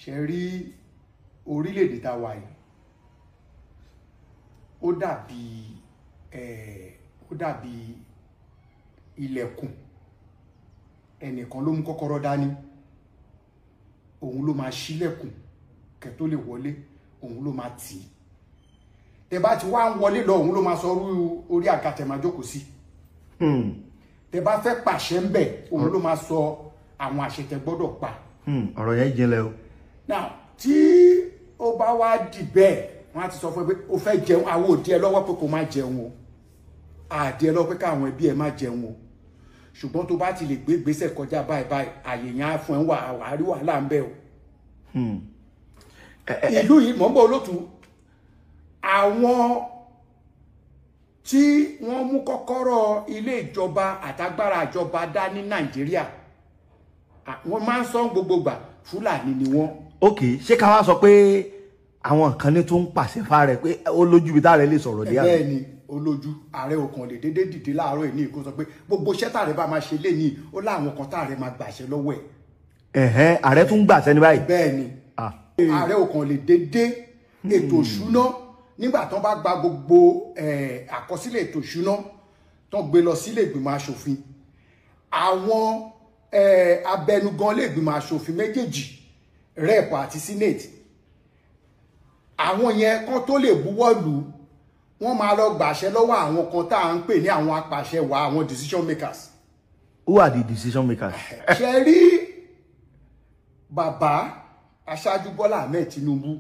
Ṣe rí orílẹ̀-èdè tá a wà yìí, ó dàbí ó dàbí ilẹ̀kùn. Ẹnìkan ló mú kọ́kọ́rọ́ dání, òun ló máa ṣílẹ̀kùn kẹ́ tó lè wọlé, òun ló máa tì í. Tẹ́ bá ti wá ń wọlé lọ, òun ló máa sọ orí àga tẹ́ máa jókòó sí. Tẹ́ bá fẹ́ pàṣẹ ń bẹ̀, òun ló máa sọ àwọn àṣẹ tẹ́ gbọ́dọ̀ pa. Ọ̀rọ̀ yẹn jinlẹ̀ o. Now, tí ó bá wá dì bẹ́ẹ̀, wọ́n á ti sọ fún ẹ pé o fẹ́ jẹun, àwọn ò dí ẹ lọ́wọ́ pé kó má jẹun o, àdí ẹ lọ́wọ́ pé káwọn ẹbí ẹ má jẹun o, ṣùgbọ́n tó bá ti lè gbé ìgbésẹ̀ kọjá báyìí báyìí, àyè yẹn á fún ẹ wà àwárí wàhálà ń bẹ o. Ìlú yìí, mọ̀ ń bọ̀ olótú, àwọn tí wọ́n mú kọ́kọ́rọ́ ilé ìjọba àtagbára ìjọba dá ní Nàìjíríà, wọ́n máa ń sọ gbogbo gbà, Fúlàní ni wọ́n. Ok, ṣé ká wá sọ pé àwọn kan ní tó ń pàṣẹ fáàrẹ pé ó lójú ibi táàrẹ lè sọ̀rọ̀ dé àná? Bẹ́ẹ̀ ni, olójú. Ààrẹ ò kàn lè dédé dìde láàárọ̀ yìí ní kó sọ pé gbogbo iṣẹ́ táàrẹ bá máa ṣe lénìí, ó láwọn kan táàrẹ máa gbàṣẹ lọ́wọ́ ẹ̀. Ẹ̀hẹ́n, ààrẹ tún gbàṣẹ ní báyìí. Bẹ́ẹ̀ ni, ààrẹ ò kàn lè dédé. Ètò ìṣúná, nígbà tán bá gba gbogbo àkọsílẹ̀ ètò ìṣúná tán gbé lọ sílé ìgbìmọ̀ aṣòfin, àwọn abẹnugan ilé ìgbìmọ̀ aṣòfin méjèèjì, rep àti senate, àwọn yẹn kan tó lè buwọ́ lù, wọ́n máa lọ gbàṣẹ lọ́wọ́ àwọn kan tá à ń pè ní àwọn apàṣẹ wà, àwọn decision makers. Who are the decision makers? Ṣe rí bàbá aṣáájú Bọ́lá Ahmed Tinubu,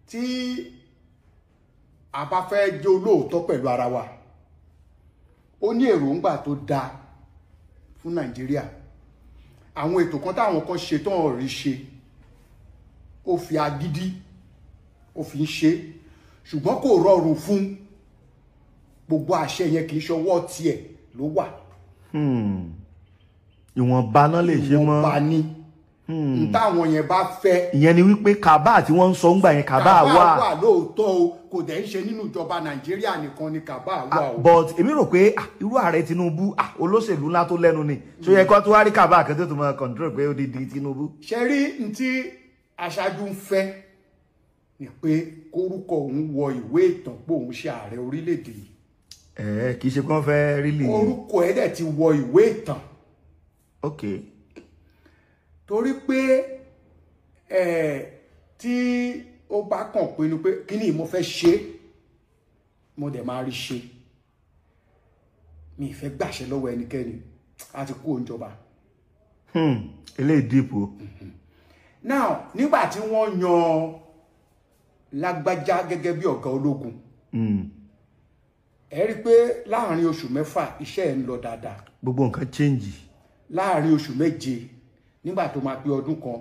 tí a bá fẹ́ jẹ́ olóòótọ́ pẹ̀lú ara wa, ó ní èròǹgbà tó dáa fún Nàìjíríà. Àwọn ètò kan táwọn kan ṣe tán rí ṣe, ó fi agídí ó fi ń ṣe, ṣùgbọ́n kò rọrùn fún gbogbo àṣẹ yẹn, kì í ṣọwọ́ tiẹ̀ ló wà. Ìwọ̀nba náà lè ṣe mọ́. Ìwọ̀nba ni n táwọn yẹn bá fẹ́. Ìyẹn ni wípé kàbá tí wọ́n ń sọ ńgbà yẹn, kàbá wà. Kàbá wà lóòótọ́ o, kò dẹ̀ ń ṣe nínú ìjọba Nàìjíríà nìkan ni kàbá wà o. But èmi rò pé irú ààrẹ Tinubu, olóṣèlú ńlá tó lẹ́nu ni, ṣó yẹ kó tó wá rí kàbá kan tó tó máa control pé ó di di Tinubu? Ṣe rí n tí aṣáájú ń fẹ́ ni pé kórúkọ òun wọ ìwé ìtàn pé òun ṣe ààrẹ orílẹ̀-èdè yìí. Ẹ kì í ṣe pé wọ́n fẹ́ rí lè. Orúkọ ẹ̀ dẹ̀ ti wọ ìwé ìtàn. Ok. Torí pé tí ó bá kàn pinnu pé kí ni mo fẹ́ ṣe, mo dẹ̀ máa rí ṣe, mi ì fẹ́ gbàṣẹ lọ́wọ́ ẹnikẹ́ni, a ti kú òǹjọba. Eléyìí dìpọ̀. Now, nígbà tí wọ́n yan Lágbájá gẹ́gẹ́ bí ọ̀gá ológun, ẹ rí i pé láàrin oṣù 6 iṣẹ́ ẹ̀ ń lọ dáadáa. Gbogbo nǹkan change. Láàrin oṣù 7, nígbà tó máa pé ọdún kan,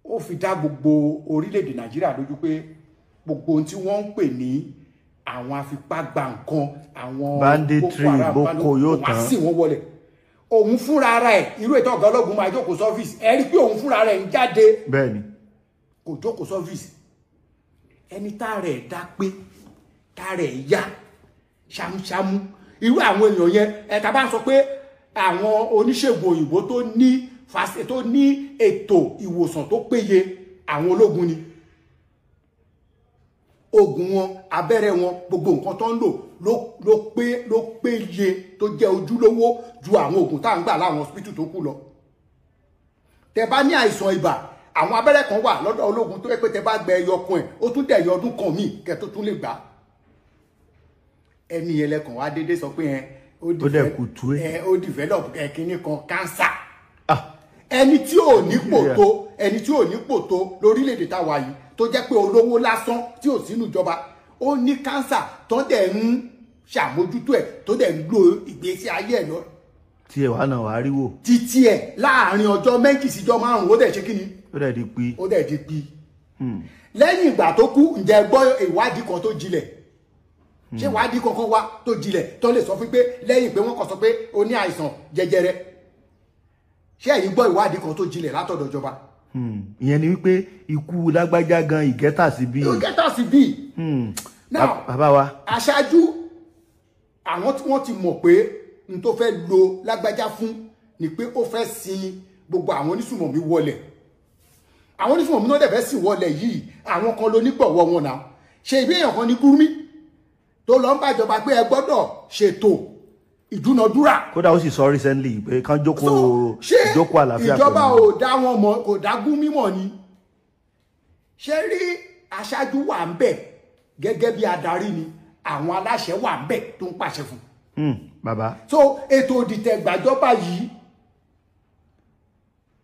ó fi dá gbogbo orílẹ̀-èdè Nàìjíríà lójú pé gbogbo ohun tí wọ́n ń pè ní àwọn afipágba nǹkan, àwọn banditry, Boko yóò tán, wọ́n á sì wọ́n wọlé. Òun fúnra ara ẹ̀, irú ètò ọ̀gá ológun máa jókòó sọ́fíìsì, ẹ rí i pé òun fúnra rẹ̀ ń jáde. Bẹ́ẹ̀ni. Kò jókòó sọ́fíìsì. Ẹni tá rẹ̀ dá pé tá rẹ̀ yá ṣámúṣámú, irú àwọn èèyàn yẹn, ẹ tá bá ń sọ pé àwọn oníṣègùn òyìnbó tó ní tó ní ètò ìwòsàn tó péye, àwọn ológun ni. Oògùn wọn, abẹ́rẹ́ wọn, gbogbo nǹkan tó ń lò ló pé, ló péye, tó jẹ́ ojúlówó ju àwọn oògùn tá à ń gbà láwọn hospital tó kù lọ. Tẹ́ bá ní àìsàn ibà, àwọn abẹ́rẹ́ kan wà lọ́dọ̀ ológun tó yẹ pé tẹ́ bá gbẹ ẹyọ kan ẹ̀, ó tún dẹ̀yọ ọdún kan míì kẹ́ tó tún lè gbà. Ẹni yẹn lẹ́kàn wá déédéé sọ pé ẹ ó dẹ̀ kùtù ẹ, ó develop kínní kan, cancer. Ẹni tí ò nípò tó, ẹni tí ò nípò tó lórílẹ̀‐èdè tá a wà yìí, tó jẹ́ pé olówó lásán tí ò sínú ìjọba, ó ní cancer tó dẹ̀ ń ṣàmójútó ẹ̀, tó dẹ̀ ń lo ìgbésí ayé ẹ̀ lọ. Tí ẹ wàá náà wàá rí wò. Títí ẹ̀ láàrin ọjọ́ 2 síjọ́ 5, ó dẹ̀ ṣe kí ni? Ó dẹ̀ di pi. Ó dẹ̀ di pi. Lẹ́yìn ìgbà tó kú, ǹjẹ́ gbọ́ ìwádìí kan tó jinlẹ̀? Ṣé ìwádìí kankan wá tó jinlẹ̀ tó lè sọ fún pé lẹ́yìn pé wọ́n kàn sọ pé ó ní àìsàn jẹjẹrẹ? Ṣé ẹ̀yin gbọ́ ìwádìí kan tó jinlẹ̀ látọ̀dọ̀ ìjọba? Ìyẹn ni wípé ikú Lágbájá gan ìgẹ́ta sí bí. Ìgẹ́ta sí bí. Now, bàbá wa, aṣáájú, àwọn tí wọ́n ti mọ̀ pé n tó fẹ́ lo Lágbájá fún ni pé ó fẹ́ sin Gbogbo àwọn onísùmọ̀mí wọlẹ̀, àwọn onísùmọ̀mí náà dẹ̀ fẹ́ sìn wọlẹ̀ yìí, àwọn kan ló nígbọ̀wọ́ wọn náà. Ṣe ìbí èèyàn kan ní Gúrúmí tó lọ ń bàjọba pé ẹ gbọ́dọ̀ ṣètò ìdúnadúrà. Kódà ó sì sọ recently pé kán jókòó jókòó àlàáfíà. Ìjọba ò dá wọn mọ̀, kò dá Gúrúmí mọ̀ ni. Ṣé rí aṣáájú wà ń bẹ̀ gẹ́gẹ́ bí adarí ni, àwọn aláṣẹ wà ń bẹ̀ tó ń pàṣẹ fún. Bàbá. So ètò òdìtẹ̀gbàjọba yìí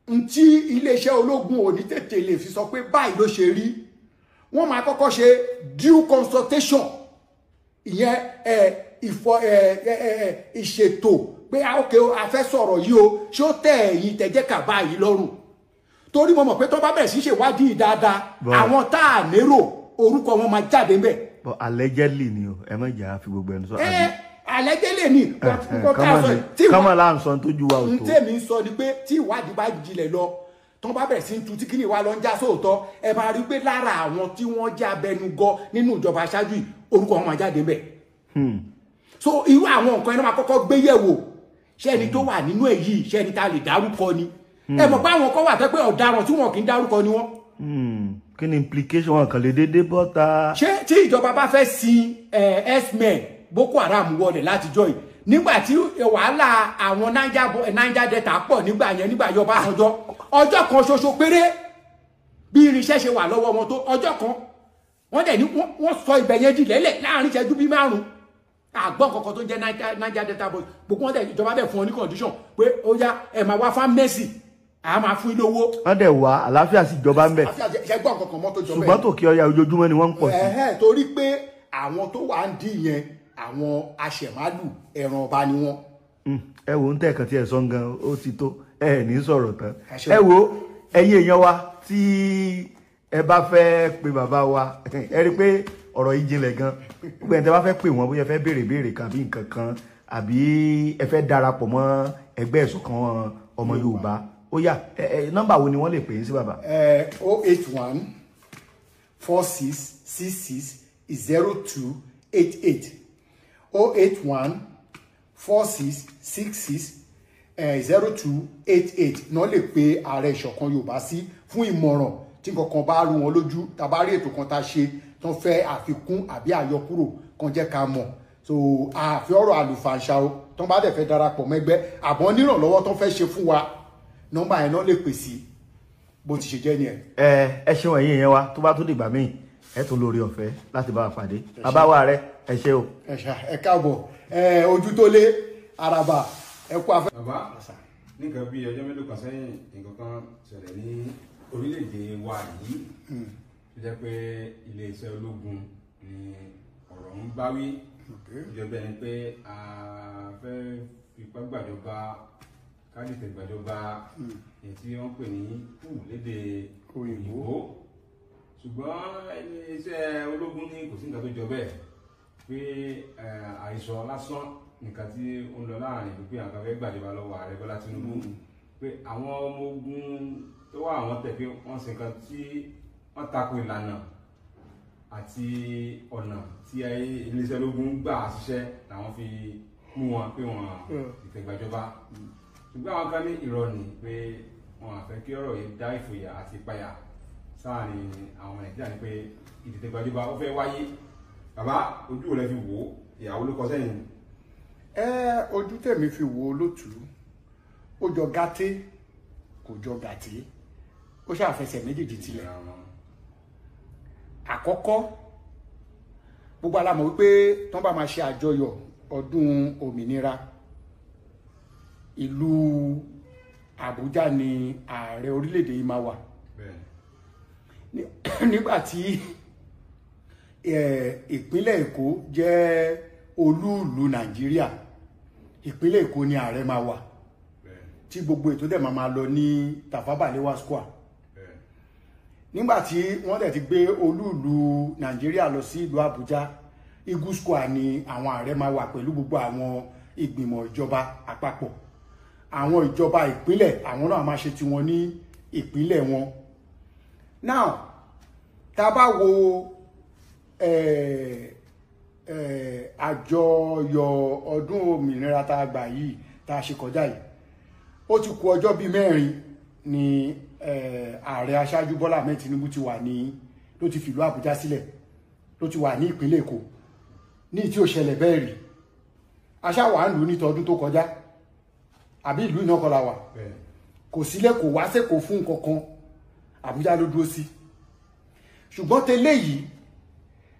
ntí iléeṣẹ́ ológun ò ní tètè lè fi sọ pé báyìí ló ṣe rí. Wọ́n máa kọ́kọ́ ṣe due consultation, ìyẹn ìṣètò pé ok a fẹ́ sọ̀rọ̀ yìí o, ṣé ó tẹ́ ẹ̀yin tẹ̀jẹ́ kà báyìí lọ́rùn? Torí mo mọ̀ pé tó bá bẹ̀rẹ̀ sí ṣèwádìí dáadáa, àwọn tá a lérò orúkọ wọn máa jáde ńbẹ̀. But allegedly ni o, ẹ má jà fi gbogbo ẹnu sọ. Allegedly ni. Kọ́mọ là ń sọ tójú wa ò tó. N tèmi ń sọ ni pé tí ìwádìí bá jinlẹ̀ lọ, tó bá bẹ̀rẹ̀ sí ń tu tí kíni wa lọ ń já sóòótọ́, ẹ máa rí pé lára àwọn tí wọ́n jẹ́ abẹnugọ nínú ìjọba aṣáájú yìí, orúkọ wọn máa jáde ńbẹ̀. So irú àwọn nǹkan ẹni máa kọ́kọ́ gbé yẹ̀wò, ṣé ẹni tó wà nínú èyí, ṣé ẹni tá a lè dárúkọ ni? Ẹ mọ̀ pé àwọn kan wà tẹ́ pé ọ̀daràn tí wọn kì í dárúkọ ni wọ́n. Kí ni implication wọn kàn lè dédé bọ́ta. Ṣé tí ìjọba bá fẹ́ sin x-men Boko Haram wọlé látijọ́ yìí, nígbà tí wàhálà àwọn Niger Delta pọ̀ nígbà yẹn, nígbà yọba ọjọ́ ọjọ́ kan ṣoṣo péré bí irinṣẹ́ ṣe wà lọ́wọ́ wọn tó, ọjọ́ kan wọ́n dẹ̀ ní wọ́n sọ ibẹ̀ yẹn di lẹ́lẹ̀ láàrin ìṣẹ́jú bíi márùn-ún. Àgbọ̀n kankan tó ń jẹ́ Niger Delta boys, gbogbo wọn dẹ̀ ìjọba dẹ̀ fún ọ ní condition pé ó yá ẹ máa wá fámẹ́sì, a máa fún ilé owó. Wọ́n dẹ̀ wá àlàáfíà sí ìjọba ń bẹ̀. Ṣẹgbọ́n kankan mọ́ tó jọ bẹ́ẹ̀. Ṣùgbọ́n tòkè ọya ojoojúmọ́ ni wọ́n ń pọ̀ sí. Torí pé àwọn tó wà ń dì yẹn, àwọn aṣẹ̀málù ẹran ọba ni wọ́n. Ẹ wo ń tẹ̀kàn tí ẹ sọ gan, ó ti tó, ẹ ní sọ̀rọ̀ tán. Ẹ wo ẹ̀yin èèyàn wa tí ẹ bá fẹ́ pe bàbá wa, ẹ rí i pé ọ̀rọ̀ yìí jinlẹ̀ gan. Gbogbo ẹni tẹ́ bá fẹ́ pè wọ́n, bóyá ẹ fẹ́ béèrè béèrè kan àbí nǹkan kan, àbí ẹ fẹ́ darapọ̀ mọ́ ẹgbẹ́ ìṣọ̀kan ọmọ Yorùbá, ó yá, nọ́mbà wo ni wọ́n lè pè é sí bàbá? 081 46 66 02 88 081 46 66 02 88 náà lè pe ààrẹ ìṣọ̀kan Yorùbá sí fún ìmọ̀ràn tí nǹkan bá rú wọn lójú, tàbá rí ètò kan tá a ṣe tán fẹ́ àfikún àbí àyọkúrò kan jẹ́ ká mọ̀. So àfi ọ̀rọ̀ àlùfàǹṣà o, tán bá dẹ̀ fẹ́ darapọ̀ mẹ́gbẹ́ àbọ̀ nírànlọ́wọ́ tán fẹ́ ṣe fún wa, nọ́mbà yẹn náà lè pè sí. Bó ti ṣe jẹ́ ni ẹ. Ẹ ṣeun ẹ̀yin yẹn wa, tó bá tó dìgbà míì ẹ tún lórí ọ̀fẹ́ láti bá wa pàdé. Bàbá wa rẹ, ẹ ṣé o. Ẹ káàbọ̀, ojú tó lé araba, ẹ kú afẹ́. Bàbá, nǹkan bíi ọjọ́ mélòó kan sẹ́yìn, nǹkan kan ṣẹlẹ̀ ní orílẹ̀-èdè wa yìí tó jẹ́ pé iléeṣẹ́ ológun ni ọ̀rọ̀ ń bá wí. Ìjọba ẹni pé a fẹ́ fipá gbàjọba, kádìtẹ̀ gbàjọba, èyí tí wọ́n pè ní kù lédè òyìnbó. Ṣùgbọ́n iléeṣẹ́ ológun ní kò sí nǹkan tó jọ bẹ́ẹ̀, pé àìsọ lásán nǹkan tí ó ń lọ láàrin ìlú, pé àwọn kan fẹ́ gbàjọba lọ́wọ́ ààrẹ Bọ́lá Tinubu, pé àwọn ọmọ ogun tó wà àwọn tẹ̀ pé wọ́n ṣe nǹkan tí wọ́n tako ìlànà àti ọ̀nà tí iléeṣẹ́ ológun gbà ṣiṣẹ́ làwọn fi mú wọn pé wọ́n ìtẹ̀gbàjọba. Ṣùgbọ́n àwọn kan ní irọ́ ni, pé wọn àfẹ́ kí ọ̀rọ̀ yìí dá ìfòyà àti ìpayà sáàrin àwọn Nàìjíríà, ni pé ìtẹ̀gbàjọba ó fẹ́ wáyé. Bàbá, ojú rẹ fi wò ó, ìyàwó ló kọ sẹ́yìn. Ojú tèmi fi wò ó lótú, ó jọ gàté kò jọ gàté, ó ṣàfẹsẹ̀ méjèèjì tilẹ̀. Àkọ́kọ́, gbogbo alámọ̀ wípé tán bá máa ṣe àjọyọ̀ ọdún òmìnira, ìlú Àbújá ni ààrẹ orílẹ̀-èdè yìí máa wà. Nígbà tí ìpínlẹ̀ Èkó jẹ́ olúùlú Nàìjíríà, ìpínlẹ̀ Èkó ni ààrẹ máa wà, tí gbogbo ètò dẹ̀ máa lọ ní Tafawa Balewa Square. Nígbà tí wọ́n dẹ̀ ti gbé olúùlú Nàìjíríà lọ sí ìlú Àbújá, Eagle Square ni àwọn ààrẹ máa wà pẹ̀lú gbogbo àwọn ìgbìmọ̀ ìjọba àpapọ̀. Àwọn ìjọba ìpínlẹ̀ àwọn náà máa ṣe tiwọn ní ìpínlẹ̀ wọn. Now, tá a bá wo àjọyọ̀ ọdún òmìnira tá a gbà yìí, tá a ṣe kọjá yìí, ó ti kù ọjọ́ bíi mẹ́rin ni ààrẹ aṣáájú Bọ́lá Ahmed Tinubu ti wà ní, ló ti fìlú Àbújá sílẹ̀, ló ti wà ní ìpínlẹ̀ Èkó, ní tí ó ṣẹlẹ̀ bẹ́ẹ̀ rí. Aṣáwà ń lù ní tọdún tó kọjá, àbí ìlú iná kọlà wà, kò sílẹ̀, kò wá sẹ́kọ̀ọ́ fún nǹkan kan, Àbújá ló dúró sí. Ṣùgbọ́n tẹ́lẹ̀ yìí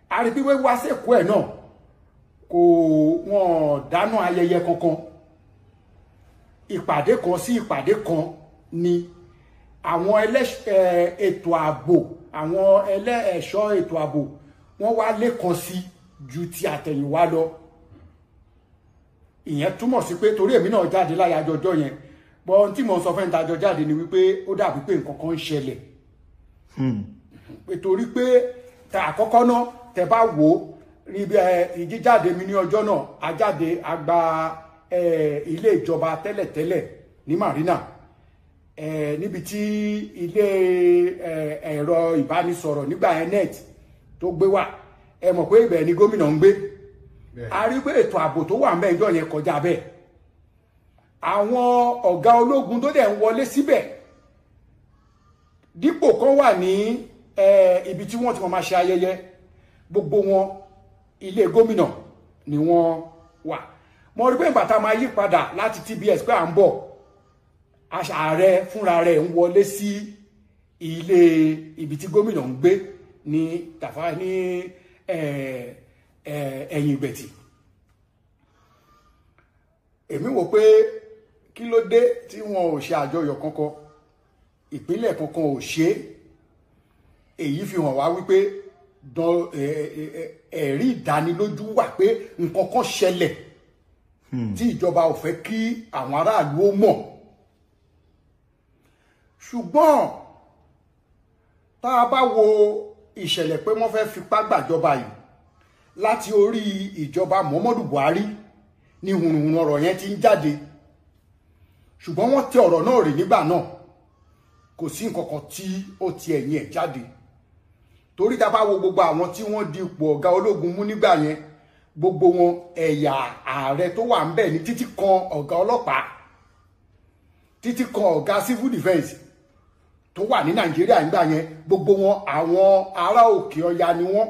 a rí pé wá sẹ́kọ̀ọ́ ẹ̀ náà kò wọ́n dáná ayẹyẹ kankan, ìpàdé kan sí ìpàdé kan ni àwọn ètò ààbò, àwọn ẹlẹ́ẹ̀ṣọ́ ètò ààbò wọ́n wá lẹ́kan sí ju ti àtẹ̀yìnwá lọ. Ìyẹn túmọ̀ sí pé torí èmi náà jáde láyàjọ ọjọ́ yẹn, bọ́ ohun tí mo sọ fẹ́ ń tajọ jáde ni wípé ó dàbí pé nǹkan kan ń ṣẹlẹ̀. Pé torí pé ta àkọ́kọ́ náà tẹ bá wò ó rí bí ìjíjáde mi ní ọjọ́ náà, a jáde a gba ilé ìjọba tẹ́lẹ̀tẹ́lẹ̀ ní Marina, níbi tí ilé ẹ̀rọ ìbánisọ̀rọ̀ nígbà net tó gbé wà. Ẹ mọ̀ pé ibẹ̀ ni gómìnà ń gbé. A rí pé ètò ààbò tó wà ńbẹ̀ ńjọ́ yẹn kọjá bẹ́ẹ̀. Àwọn ọ̀gá ológun tó dẹ̀ ń wọlé síbẹ̀ dípò kan wà ní ibi tí wọ́n ti máa ṣe ayẹyẹ, gbogbo wọn ilé gómìnà ni wọ́n wà. Mo rí pé ìgbà tá a máa yí padà láti TBS pé à ń bọ̀, ààrẹ fúnra rẹ̀ ń wọlé sí ilé ibi tí gómìnà ń gbé ní Tàfà ní ẹ̀yìn Ìgbẹ̀tì. Èmi wò pé kí ló dé tí wọn ò ṣe àjọyọ̀ kankan, ìpínlẹ̀ kankan ò ṣe é. Èyí fi hàn wá wípé ẹ̀rí ìdánilójú wà pé nǹkan kan ṣẹlẹ̀ tí ìjọba ò fẹ́ kí àwọn aráàlú ó mọ̀. Ṣùgbọ́n tá a bá wo ìṣẹ̀lẹ̀ pé wọ́n fẹ́ fipá gbàjọba yìí láti orí ìjọba Muhammadu Buhari ní hùrùhùrù ọ̀rọ̀ yẹn ti ń jáde. Ṣùgbọ́n wọ́n tẹ ọ̀rọ̀ náà rè nígbà náà, kò sí nǹkan kan tí ó ti ẹ̀yìn ẹ̀ jáde. Torí tá a bá wo gbogbo àwọn tí wọ́n di ipò ọ̀gá ológun mú nígbà yẹn, gbogbo wọn ẹ̀yà ààrẹ tó wà ń bẹ̀ ní, títí kan ọ̀gá ọlọ́pàá, títí kan ọ̀gá civil defence tó wà ní Nàìjíríà nígbà yẹn, gbogbo wọn àwọn ará òkè ọya ni wọ́n.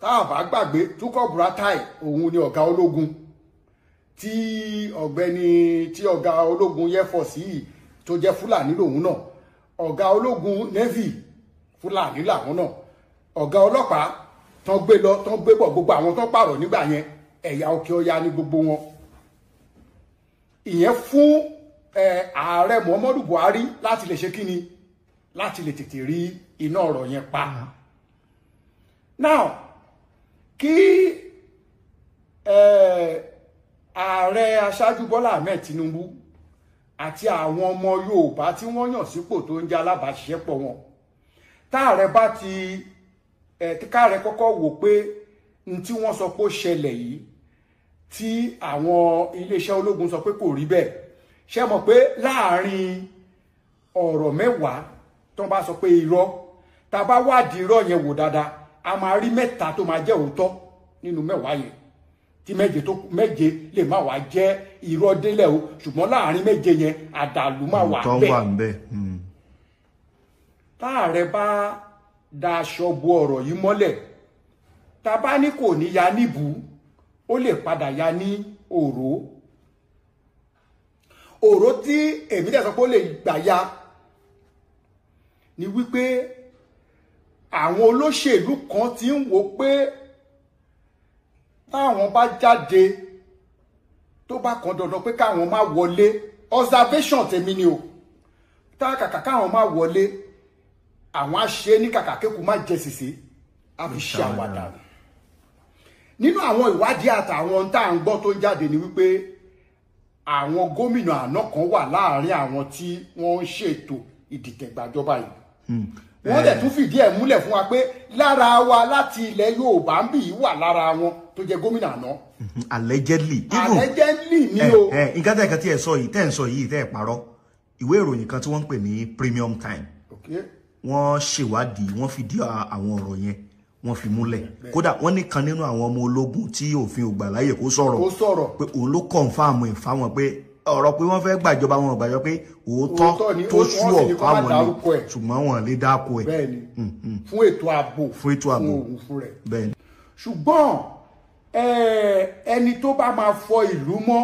Tá a bá gbàgbé, Tukur Buratai òun ni ọ̀gá ológun tí ọ̀gbẹ́ni tí ọ̀gá ológun Air Force yìí tó jẹ́ Fúlàní lòun náà, ọ̀gá ológun Navy Fúlàní làwọn náà, ọ̀gá ọlọ́pàá tán gbé lọ tán gbé bọ̀, gbogbo àwọn tán pààrọ̀ nígbà yẹn ẹ̀yà òkè ọya ní gbogbo wọn. Ìyẹn fún ààrẹ Muhammadu Buhari láti lè ṣe kíni, láti lè tètè rí iná ọ̀rọ̀ yẹn pa. Now kí ààrẹ aṣáájú Bọ́lá Ahmed Tinubu àti àwọn ọmọ Yorùbá tí wọ́n yàn sípò tó ń jẹ́ alábàáṣiṣẹ́pọ̀ wọn, táàrẹ bá ti káàrẹ kọ́kọ́ wò pé n tí wọ́n sọ pé ó ṣẹlẹ̀ yìí tí àwọn iléeṣẹ́ ológun sọ pé kò rí bẹ́ẹ̀, ṣé mọ̀ pé láàrin ọ̀rọ̀ mẹ́wàá tó bá sọ pé irọ́, tá bá wádìí irọ́ yẹn wò dáadáa, a máa rí mẹ́ta tó máa jẹ́ òótọ́ nínú mẹ́wàá yẹn, tí méje tó méje lè má wá jẹ́ irọ́ délẹ̀ o, ṣùgbọ́n láàrin méje yẹn àdàlú má wà bẹ́ẹ̀. Táàrẹ bá daṣọ bo ọ̀rọ̀ yìí mọ́lẹ̀, tá bá ní kò ní ya níbù, ó lè padà ya ní òró. Òró tí èmi dẹ̀ sọ pé ó lè gbà ya ni wípé àwọn olóṣèlú kan ti ń wò pé táwọn bá jáde tó bá kan dandan pé káwọn má wọlé, observation tèmi ni o, tá kàkà káwọn má wọlé, àwọn á ṣe ní kàkà kéku má jẹ sèse, á fi ṣe àwàdà. Nínú àwọn ìwádìí àtàwọn tá à ń gbọ́ tó ń jáde ni wípé àwọn gómìnà àná kan wà láàárín àwọn tí wọ́n ń ṣètò ìdìtẹ̀gbàjọba yìí. Wọ́n dẹ̀ tún fìdí ẹ̀ múlẹ̀ fún wa pé lára wa láti ilẹ̀ Yorùbá ń bì í wà lára wọn tó jẹ́ gómìnà àná. Allegedly. Allegedly ni o. Nǹkan tẹ́ kan tí ẹ sọ yìí, tẹ́ ń sọ yìí, tẹ́ ẹ parọ́, ìwé ìròyìn kan tí wọ́n ń pè ní Premium Time. Wọ́n ṣèwádìí, wọ́n fìdí àwọn ọ̀rọ̀ yẹn, wọ́n fi múlẹ̀. Kódà wọ́n ní kan nínú àwọn ọmọ ológun tí òfin ò gbà láyè kó sọ̀rọ̀ pé òun ló confirm ẹ̀ fáwọn pé Ọ̀rọ̀ pé wọ́n fẹ́ gbàjọba wọn ò gbàjọba, pé òótọ́ tó sú ọ̀ fáwọn ni, ṣùgbọ́n wọn lè dáko ẹ̀. Bẹ́ẹ̀ni, fún ètò ààbò, fún ètò ààbò fún rẹ̀. Bẹ́ẹ̀ni. Ṣùgbọ́n ẹni tó bá máa fọ ìlú mọ́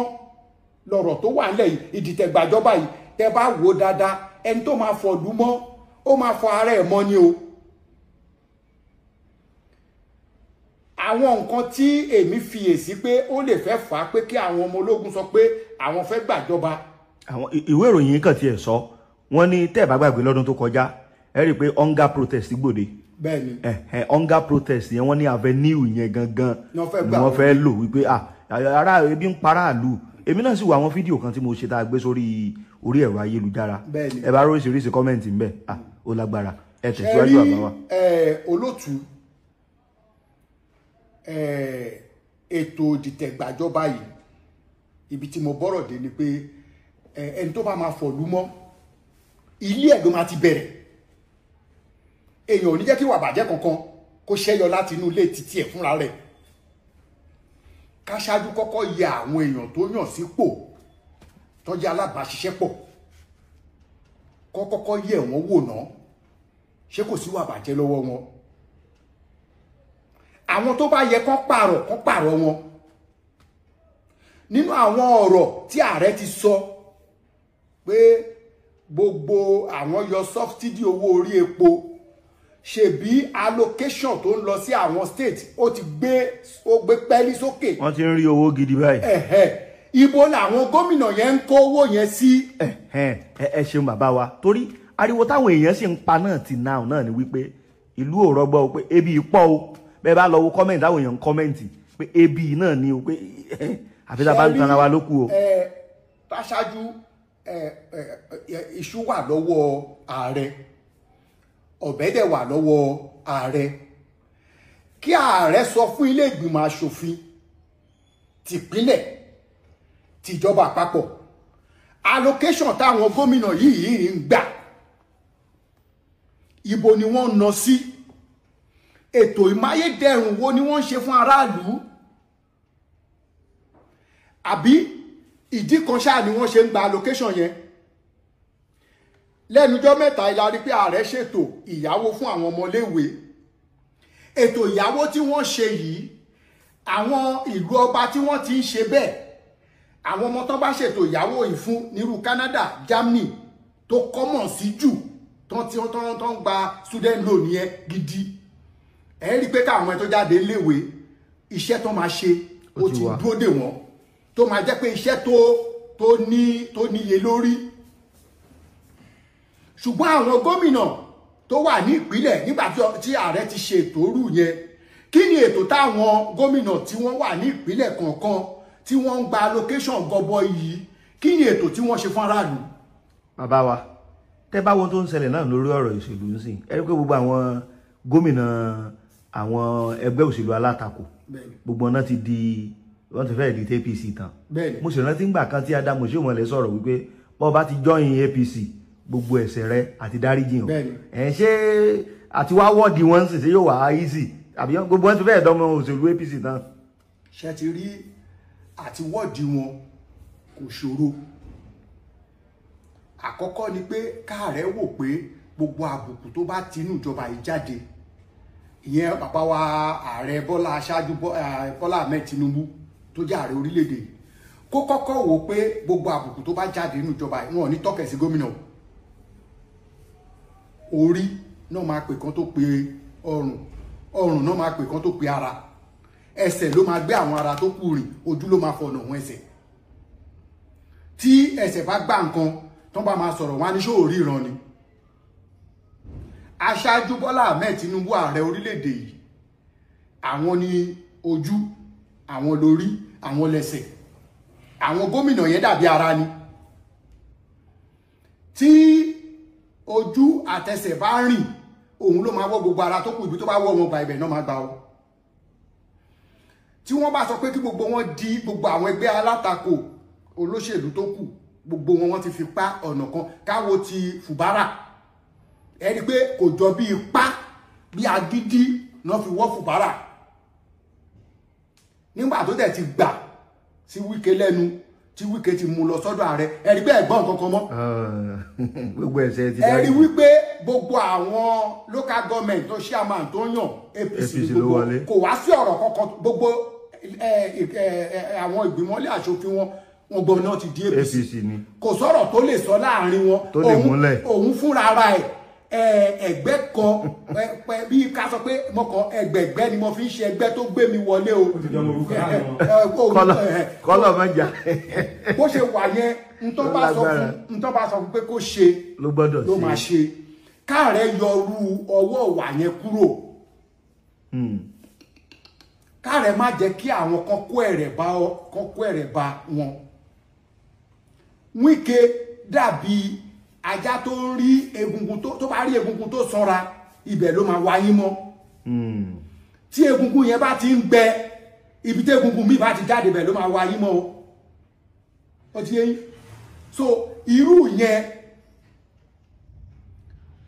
lọ̀rọ̀ tó wà nílẹ̀ yìí, ìdìtẹ̀gbàjọba yìí, tẹ́ bá wò dáadáa, ẹni tó máa fọ ìlú mọ́, ó máa fọ ara ẹ̀ mọ́ ni o. Àwọn nǹkan tí èmi fiyèsí pé ó lè fẹ́ fà á pé kí àwọn ọmọ ológun sọ pé àwọn fẹ́ gbàjọba. Àwọn ìwé ìròyìn kan tiẹ̀ sọ, wọ́n ní tẹ́ ẹ̀ bá gbàgbé lọ́dún tó kọjá, ẹ rí i pé hunger protest gbòde. Bẹ́ẹ̀ni. Hunger protest yẹn, wọ́n ní avenue yẹn gangan ni wọ́n fẹ́ lò wípé ará ebi ń paráàlú. Èmi náà sì wo àwọn fídíò kan tí mo ṣe tá a gbé sórí orí ẹ̀rọ ayélujára. Ẹ bá oríṣiríṣi kọ́mẹ̀ntì ń bẹ̀, ó lágbára. Ẹ tẹ̀síwájú àbá wa. Olótùú, ètò ìdìtẹ̀gbàjọba yìí, ibi tí mo bọ́rọ̀ dé ni pé ẹni tó bá máa fọ̀lú mọ́, ilé ẹ̀ ló máa ti bẹ̀rẹ̀. Èèyàn ò ní jẹ́ kí ìwà bàjẹ́ kankan kó ṣẹ́yọ láti inú ilé títí ẹ̀ fúnra rẹ̀. Ká ṣáájú kọ́kọ́ yẹ àwọn èèyàn tó yàn sípò tó jẹ́ alábàáṣiṣẹ́pọ̀, kọ́kọ́kọ́ yẹ̀ wọ́n wò ná, ṣé kò sí ìwà bàjẹ́ lọ́wọ́ wọn. Àwọn tó bá yẹ kán pààrọ̀, kán pààrọ̀ wọn. Nínú àwọn ọ̀rọ̀ tí ààrẹ ti sọ pé gbogbo àwọn yọ sọ́bsidì owó orí epo, ṣebí allocation tó ń lọ sí àwọn state ó ti gbé, ó gbé pẹ́ẹ́lí sókè. Wọ́n ti ń rí owó gidi báyìí. Ibo làwọn gómìnà yẹn ń kó owó yẹn sí. Ẹ ṣeun bàbá wa, torí ariwo táwọn èèyàn sì ń pa náà ti náà náà ni wípé ìlú ò rọgbọ o, pé ebi pọ̀ o. Bẹ́ẹ̀ bá lọ wo kọ́mẹ̀ntì, àwọn èèyàn ń kọ́mẹ̀ntì pé ebi náà ni o, pé àfi tá a bá ń tanra wa ló kù o. Aṣáájú, iṣu wà lọ́wọ́ ààrẹ, ọ̀bẹ dẹ̀ wà lọ́wọ́ ààrẹ. Kí ààrẹ sọ fún ilé ìgbìmọ̀ aṣòfin tìpínlẹ̀ tìjọba àpapọ̀, allocation táwọn gómìnà yìí ń gbà, ibo ni wọ́n ń ná sí, ètò ìmáyédẹrùn wo ni wọ́n ń ṣe fún aráàlú, àbí ìdí kan ṣáà ni wọ́n ṣe ń gba allocation yẹn. Lẹ́nujọ́ mẹ́ta ìlà rí pé ààrẹ ṣètò ìyáwó fún àwọn ọmọléèwé. Ètò ìyáwó tí wọ́n ṣe yìí, àwọn ìlú ọba tí wọ́n ti ń ṣe bẹ́ẹ̀, àwọn ọmọ tán bá ṣètò ìyáwó yìí fún nírú Canada, Germany tó kọ́mọ̀ sí jù, tán tí wọ́n tán gba student loan yẹn gidi. Ẹ rí i pé káwọn ẹ tó jáde léwe, iṣẹ́ tó máa ṣe ó ti dúró dè wọ́n, tó máa jẹ́ pé iṣẹ́ tó níye lórí. Ṣùgbọ́n àwọn gómìnà tó wà ní ìpínlẹ̀ nígbà tí ààrẹ ti ṣe ètò rú yẹn, kí ni ètò táwọn gómìnà tí wọ́n wà ní ìpínlẹ̀ kọ̀ọ̀kan tí wọ́n ń gba allocation gọbọi yìí, kí ni ètò tí wọ́n ṣe fún aráàlú? Bàbá wa, tẹ́ bá wọn tó ń ṣẹlẹ̀ náà lórí ọ̀rọ̀ ìṣèlú ń sìn, ẹ rí pé gbogbo àwọn gómìnà àwọn ẹgbẹ́ òṣèlú alátakò gbogbo náà ti di, wọ́n ti fẹ́ẹ̀ di APC tán. Mo sì rántí ngbà kan tí Adamu Oshiomhole sọ̀rọ̀ wípé bọ́ bá ti join APC gbogbo ẹ̀ṣẹ̀ rẹ àti dáríjì hàn. Ẹ̀ ṣé àti wá wọ́ọ̀dì wọn sì ṣe yóò wá easy, àbí gbogbo wọn ti fẹ́ẹ̀ dánmọ́ òṣèlú APC tán. Ṣé ti rí àti wọ́ọ̀dì wọn kò ṣòro. Àkọ́kọ́ ni pé káàrẹ́ wò pé gbogbo àbùkù tó bá tinú ìjọba yìí jáde, ìyẹn bàbá wa ààrẹ Bọ́lá aṣáájú Bọ́lá Ahmed Tinubu tó jẹ́ ààrẹ orílẹ̀-èdè, kó kọ́kọ́ wò pé gbogbo àbùkù tó bá jáde nínú ìjọba yìí, wọn ò ní tọ́kẹ̀ sí gómìnà. Orí náà máa pè kan tó pe ọrùn, ọrùn náà máa pè kan tó pe ara, ẹsẹ̀ ló máa gbé àwọn ara tó kù rìn, ojú ló máa fọ̀nà wọn ẹsẹ̀. Tí ẹsẹ̀ bá gbá nǹkan tó bá máa sọ̀rọ̀ wọn á ní ṣó rí ìran ni. Aṣáájú Bọ́lá Ahmed Tinubu ààrẹ orílẹ̀-èdè yìí, àwọn ni ojú, àwọn lórí, àwọn lẹ́sẹ̀. Àwọn gómìnà yẹn dàbí ara ni. Tí ojú àtẹsẹ̀ bá rìn, òun ló máa wọ́ gbogbo ara tó kù, ibi tó bá wọ́ wọn gba ibẹ̀ náà máa gbà ó. Tí wọ́n bá sọ pé kí gbogbo wọn di gbogbo àwọn ẹgbẹ́ alátakò olóṣèlú tó kù, gbogbo wọn wọ́n ti fi pa ọ̀nà kan káwo ti Fubara. Ẹ rí i pé kò jọ bí ipá bí agídí náà fi wọ́ Fubara. Nígbà tó dẹ̀ ti gbà sí Wike lẹ́nu Tí Wike ti mú lọ sọ́dọ̀ ààrẹ, ẹ rí pé ẹ̀gbọ́n kankan mọ́. Gbogbo ẹ̀ṣẹ̀ ti ẹ rí wípé gbogbo àwọn local government tó chairman tó yàn APC APC ló gbogbo wọlé. Kò wá sí ọ̀rọ̀ kankan. Gbogbo àwọn ìgbìmọ̀lé aṣòfin wọn, wọn gbọ́ náà ti di APC. APC ni. Kò sọ̀rọ̀ tó lè sọ láàrin wọn Tó lè múlẹ̀. Òun fúnra ara ẹ̀, ẹgbẹ́ kan bí ká sọ pé mo kàn ẹgbẹ̀gbẹ́ ni mo fi ń ṣe ẹgbẹ́ tó gbé mi wọlé o. Ó ti dánmọ orúkọ láàrin wọn. Kọ́lọ̀ kọ́lọ̀ má jà. Bó ṣe wà yẹn, ntọ́ bá sọ Lágbára. fún, ntọ́ bá sọ fún pé kó ṣe ló gbọ́dọ̀ ló máa ṣe. Káàrẹ yọrú ọwọ́ wà yẹn kúrò, káàrẹ má jẹ́ kí àwọn kan kó ẹ̀rẹ̀ bá ọ, kan kó ẹ̀rẹ̀ bá wọn. Wike dàbí ajá tó ń rí egungun, tó bá rí egungun tó sanra, ibẹ̀ ló máa wáyé mọ́. Tí egungun yẹn bá ti ń gbẹ, ibi tí egungun mi bá ti jáde, bẹ̀ ló máa wáyé mọ́ o. Ó ti yé yín? So irú yẹn,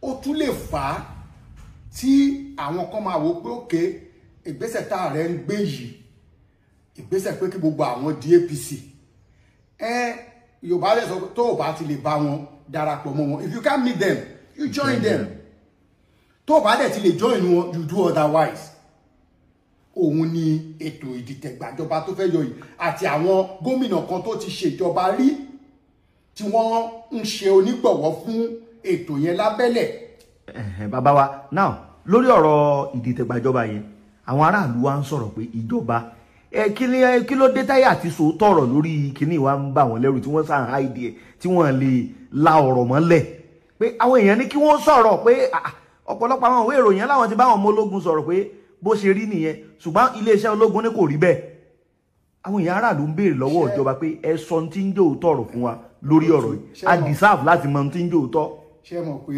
ó tún lè fà á tí àwọn kan máa wò pé òkè ìgbésẹ̀ tá ààrẹ ń gbé yìí, ìgbésẹ̀ pé kí gbogbo àwọn di APC. Ẹ Yorùbá lè sọ pé tó o bá ti lè bá wọn, darapọ̀ mọ́ wọn. If you can't meet them, you join them. Tó o bá dẹ̀ ti lè join wọn, you do otherwise. Òun ni ètò ìdìtẹ̀gbàjọba tó fẹ́ yọ yìí àti àwọn gómìnà kan tó ti ṣèjọba rí tí wọ́n ń ṣe onígbọ̀wọ́ fún ètò yẹn lábẹ́lẹ̀. Ẹ̀hẹ̀n, bàbá wa, now lórí ọ̀rọ̀ ìdìtẹ̀gbàjọba yẹn, àwọn aráàlú wa ń sọ̀rọ̀ pé ìjọba ẹ kí ni kí ló dé táyà àti sòótọ́ ọ̀rọ̀ lórí kíní wa ń bà wọ́n lẹ́rù, tí wọ́n sàn háìdí ẹ̀, tí wọ́n lè la ọ̀rọ̀ mọ́lẹ̀, pé àwọn èèyàn ní kí wọ́n sọ̀rọ̀ pé ọ̀pọ̀lọpọ̀ àwọn ìwé ìròyìn láwọn ti bá àwọn ọmọ ológun sọ̀rọ̀ pé bó ṣe rí nìyẹn, ṣùgbọ́n iléeṣẹ́ ológun ní kò rí bẹ́ẹ̀. Àwọn èèyàn aráàlú ń béèrè lọ́wọ́ ìjọba pé ẹ sọ ohun tí ń jẹ́ òótọ́ ọ̀rọ̀ fún wa lórí ọ̀rọ̀ yìí. Ṣé A mọ̀- deserve láti mọ ohun tí ń jẹ́ òótọ́. Ṣé mọ̀ pé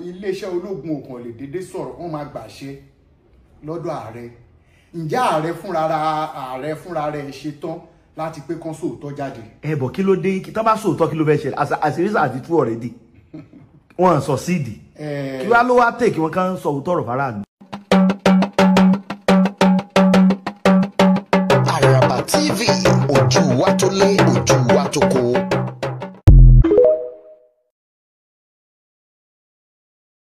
iléeṣẹ́ ológun ò kàn lè dédé sọ̀rọ̀, wọ́n máa gbàṣẹ lọ́dọ̀ ààrẹ. Ǹjẹ́ ààrẹ fúnra rẹ̀ ṣetán láti pé kán sóòótọ́ jáde? Ẹ bọ̀, kí ló dé? Kí tán bá sòótọ́, kí ló fẹ́ ṣẹlẹ̀? Àṣírí àti tú already, wọ́n sọ síìdì. Kí wá ló wá tè kí wọ́n kàn sọ òótọ́ ọ̀rọ̀ faraàlú? Àràbà TV, ojú wa tó lé, ojú wa tó kó.